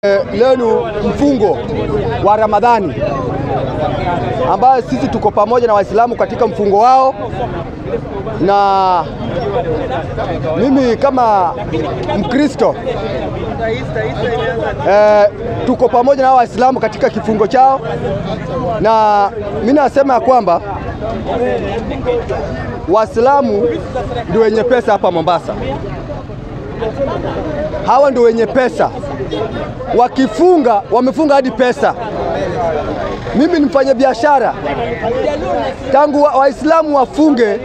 Leo ni mfungo wa Ramadhani ambayo sisi tuko pamoja na Waislamu katika mfungo wao, na mimi kama Mkristo tuko pamoja na Waislamu katika kifungo chao, na mimi nasema ya kwamba Waislamu ndio wenye pesa hapa Mombasa. Hawa ndio wenye pesa. Wakifunga wamefunga hadi pesa. Mimi ni mfanya biashara. Tangu Waislamu wafunge,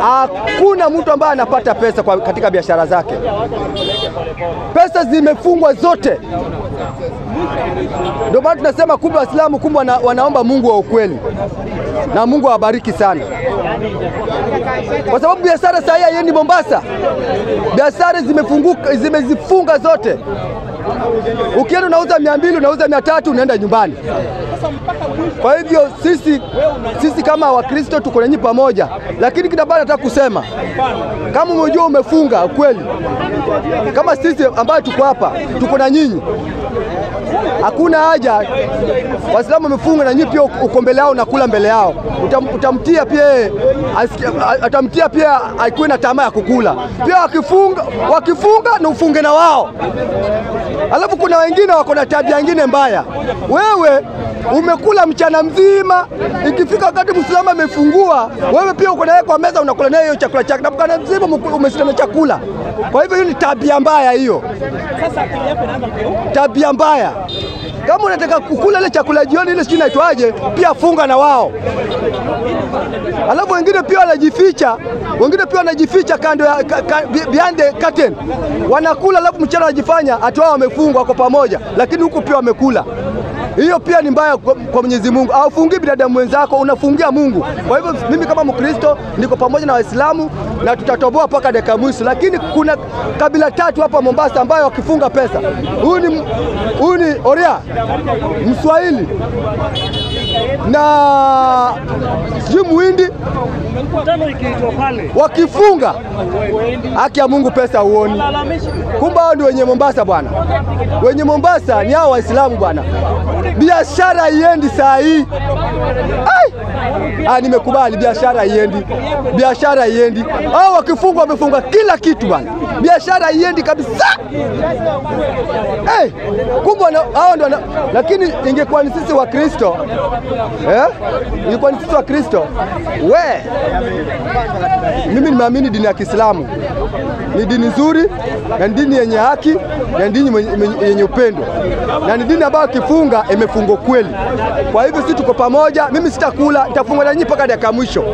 hakuna mtu ambaye anapata pesa katika biashara zake. Pesa zimefungwa zote. Ndio maana tunasema kumbe Waislamu kumbe wanaomba Mungu wa ukweli. Na Mungu awabariki sana. Kwa sababu biashara saa hii haiendi Mombasa. Biashara zimefunguka, zimezifunga zote. Ukienda unauza 200, unauza 300, unaenda nyumbani. Kwa hivyo sisi kama Wakristo tuko nanyi pamoja. Lakini kitu ambacho nataka kusema, kama umejua umefunga kweli, kama sisi ambao tuko hapa tuko na nyinyi, hakuna haja Waislamu wamefunga na nyinyi pia uko mbele yao na kula mbele yao. Utamtia pia, atamtia pia aikuwe na tamaa ya kukula. Pia wakifunga na ufunge na wao. Alafu kuna wengine wako na tabia nyingine mbaya. Wewe umekula mchana mzima, ikifika wakati Muislamu amefungua, wewe pia uko naye kwa meza unakula naye hiyo chakula chake. Na mchana mzima umeshinda na chakula. Kwa hivyo hiyo ni tabia mbaya hiyo. Tabia mbaya. Kama unataka kukula ile chakula jioni ile sijui inaitwaje, pia funga na wao. Alafu wengine pia wanajificha, kando ya behind the curtain. Wanakula alafu mchana wanajifanya ati wao wamefunga wako pamoja, lakini huku pia wamekula. Hiyo pia ni mbaya kwa Mwenyezi Mungu. Haufungi binadamu mwenzako, unafungia Mungu. Kwa hivyo mimi kama Mkristo niko pamoja na Waislamu na tutatoboa mpaka dakika mwisho. Lakini kuna kabila tatu hapa Mombasa ambayo wakifunga pesa. Huyu ni Oria, Mswahili na sijui Muhindi. Wakifunga haki ya Mungu pesa huoni. Kumbe hao ndio wenye Mombasa bwana. Wenye Mombasa ni hao Waislamu bwana. Biashara haiendi saa hii. Nimekubali biashara haiendi. Biashara haiendi. Hao wakifunga wamefunga kila kitu bwana. Biashara haiendi kabisa. Kumbe hao ndio. Lakini ingekuwa ni sisi wa Kristo, ingekuwa ni sisi wa Kristo, we mimi nimeamini dini ya Kiislamu ni dini nzuri, na ni dini yenye haki, na ni dini yenye upendo, na ni dini ambayo kifunga imefungwa kweli. Kwa hivyo sisi tuko pamoja. Mimi sitakula, nitafunga na nyinyi mpaka dakika mwisho.